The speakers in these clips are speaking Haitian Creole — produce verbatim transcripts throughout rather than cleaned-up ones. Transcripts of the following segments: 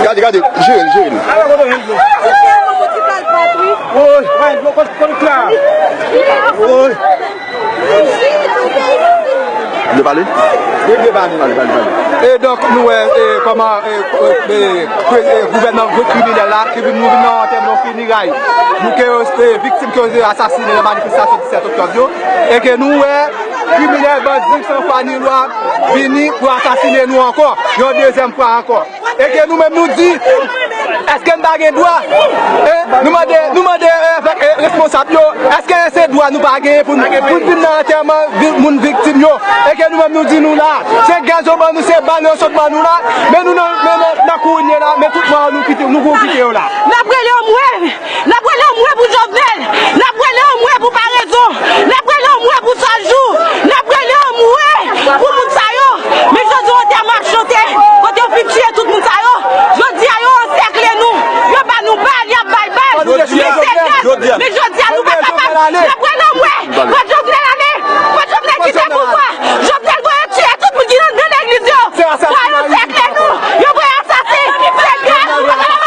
Gade, gade, jere l, jere l. Woy, woy. Vle pale? Wi, vle pale. Pale, pale, pale. E donk, nou wè, e, kòman, e, e, e, e, gouvènman kriminèl la, ki vin, nou vin nan antèman fineray. Nou ke, e, viktim ke yo asasinen nan manifestasyon disèt oktòb yo. E ke nou wè, kriminèl bandi san fwa ni lwa vini pou asasinen nou ankò, yon dezyèm fwa ankò. E ke nou menm nou di, èske n pa gen dwa? E nou mande, nou mande, e, avèk, e, responsab yo, èske se dwa nou pa genyen pou n, pou n vin nan antèman vi-, moun viktim yo? E ke nou menm nou di nou la, se gaz yo ban nou, se bal yo sot ban nou la, men nou nan, men nan, nan kouri la, men tout mò nou kite, nou kouri kite yo la. N ap rele omwen! N ap rele omwen pou Jovenel. N ap rele omwen pou Paraison. N ap rele omwen pou Saljou. N ap rele omwen pou moun sa yo. Men jodi a, antèman ap chante, kote yo fin tiye tout moun sa yo. Jodi a, yo ansèkle nou. Yo ba nou bal, y ap bay bal. Men se gaz. Men jodi a, nou pa kapab. N ap rele omwen. Fòk Jovenel ale. Fòk Jovenel kite pouvwa. Jovenel voye tiye tout moun ki nan, nan legliz yo. Fò yo ansèkle nou. Yo voye asasen. Se gaz. Nou pa kapab.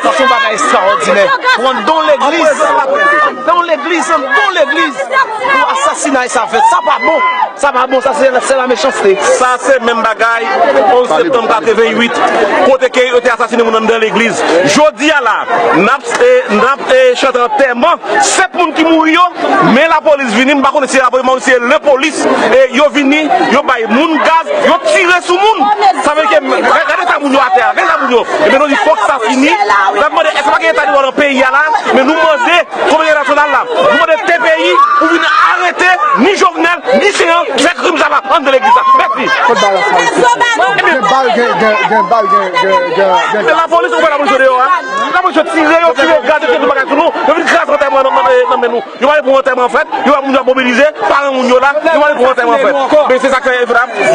Sa se yon bagay ekstraòdinè. Pou anndan yon legliz, anndan yon legliz, anndan yon legliz, pou asasinay sa fèt. Sa pa bon. Sa pa bon, sa se, se la mechanste. Sa se menm bagay onz septanm katreven uit, kote ke yo te asasinen moun anndan legliz. Jodi a la, n ap, e, n ap, e, chante antèman sèt moun ki mouri yo, men lapolis vini, m pa konnen si se lapolis, m pa konnen si se lepolis, e yo vini, yo bay moun gaz, yo tire sou moun. Sa vle di ke, gade, gade eta moun yo atè a, gade eta moun yo. Ebyen, nou di fòk sa fini. N ap mande, èske pa gen eta de dwa nan peyi a la? Men nou mande kominote entènasyonal la, nou mande T P I pou vin arete ni Jovenel, ni Sean ki fè krim sa la anndan legliz la. Mèsi. Kot bal la sa? Gen bal, gen, gen, gen bal, gen, gen, gen, gen. Men lapolis, ou wè lapolis yo deyò a? Lapolis yo tire, yo tire gaz, yo tire tout bagay sou nou. Yo vin kraze antèman nan, nan, nan men nou. Yo pa vle pou antèman fèt, yo pa moun yo ap mobilize, paran moun yo la, yo pa vle pou antèman fèt. Men se sa k fè,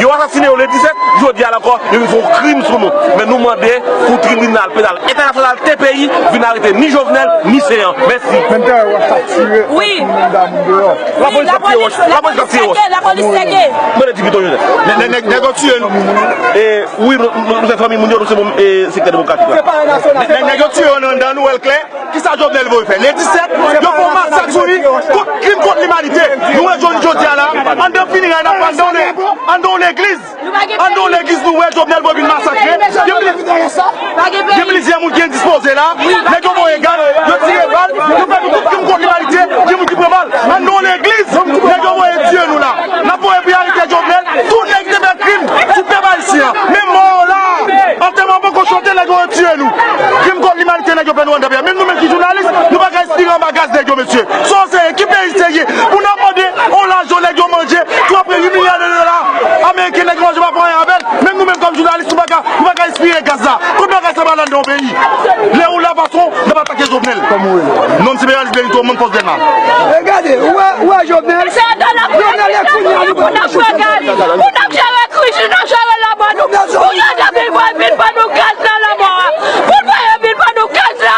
yo asasinen yo le disèt, jodi a la ankò, yo vin fè yon krim sou nou. Men nou mande pou tribinal penal entènasyonal, T P I, vin arete ni Jovenel, ni Sean. Mèsi. Menm tè yo ap tire, ap tire moun anndan moun deyò. Lapolis ap tire wòch. Lapolis ap tire wòch. Lapolis teke. Mande ti pito yo. Nèg, nèg, nèg yo tiye nou. E, wi, nou, nou, nou se fanmi moun yo, nou se moun, e, sektè demokratik la. Nèg, nèg yo tiye yo anndan, nou wè l klè. Kisa Jovenel voye fè? Le disèt, yo fè yon masak sou li, kont, krim kont limanite. Nou wè jodi, jodi a la, anndan fineray n ap fè anndan yon le-, anndan yon legliz. Anndan yon legliz, nou wè Jovenel voye vin masakre. Gen pli-, gen plizyè moun ki endispoze la. Nèg yo voye gaz, yo tire bal, yo fè tout krim kont limanite. Gen moun ki pran bal. Anndan yon legliz, nèg yo voye tiye nou la. N ap voye pou y arete Jovenel. Tout nèg ki te fè krim sou pèp ayisyen an, menm mò yo la, antèman poko chante, nèg yo retire nou. Krim kont limanite nèg yo fè nou anndan peyi a. Menm nou menm ki jounalis, nou pa ka respire anba gaz nèg yo, mesye. Sa se ki peyi serye? Pou n ap mande yon lajan nèg yo manje, tou apre uit milya de dola ameriken nèg yo manje pa fè anyen avè l. Menm nou menm kòm jounalis, nou pa ka, nou pa ka respire gaz la. Kot bagay sa pral anndan yon peyi? Lè ou la fason, n ap atake Jovenel. Non m se Beralis Benito, moun Fòs Dènma. E gade, ou wè, ou wè Jovenel? Jovenel e kounye a nou pral mache. Pou n ap jere kriz, pou n ap jere lanmò nou. Pou Bondye vin voye vin ban nou gaz nan lanmò a. Pou l voye vin ban nou gaz la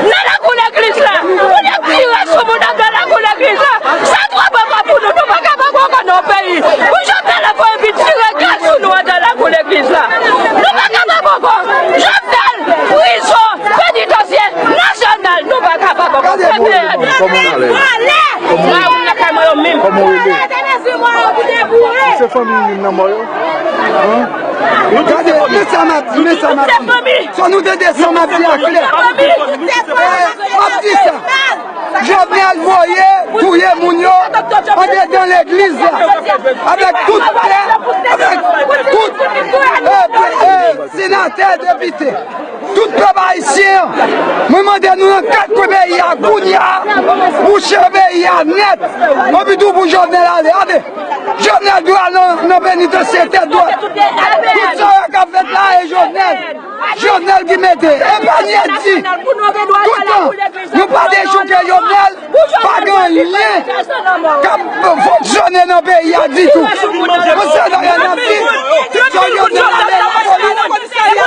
nan lakou legliz la. Pou n ap tire sou moun nan nan lakou legliz la. Sa twò papa pou nou. Nou pa kapab ankò nan peyi. Pou Jovenel voye vin tire gaz sou nou anndan lakou legliz la. Nou pa kapab ankò. Jovenel, prizon, penitansye, nasyonal, nou pa Kòman w rele? Kòman w rele? Kòman w rele? Se fanmi youn nan mò yo? Gade, men sa m ap di, men sa m ap di. Sa nou te desann, m ap di a klè. Eh, m ap di sa. Jovenel voye touye moun yo andedan legliz la, avèk tout pè, avèk tout, eh, eh, senatè, depite. Tout pèp ayisyen an, mwen mande nou nan kat kwen peyi a, kounye a, bouche peyi a nèt. Anpi tou pou Jovenel ale, ale. Jovenel dwe al nan, nan penitansye tèt dwat. Tout sa yo k ap fèt la, e Jovenel. Jovenel ki mete. E pa nyè di. Tout tan, nou pa dechouke Jovenel, pa gen anyen k ap fonksyone nan peyi a ditou. Mwen se nan yon ap di, se Jovenel ale lapoli, li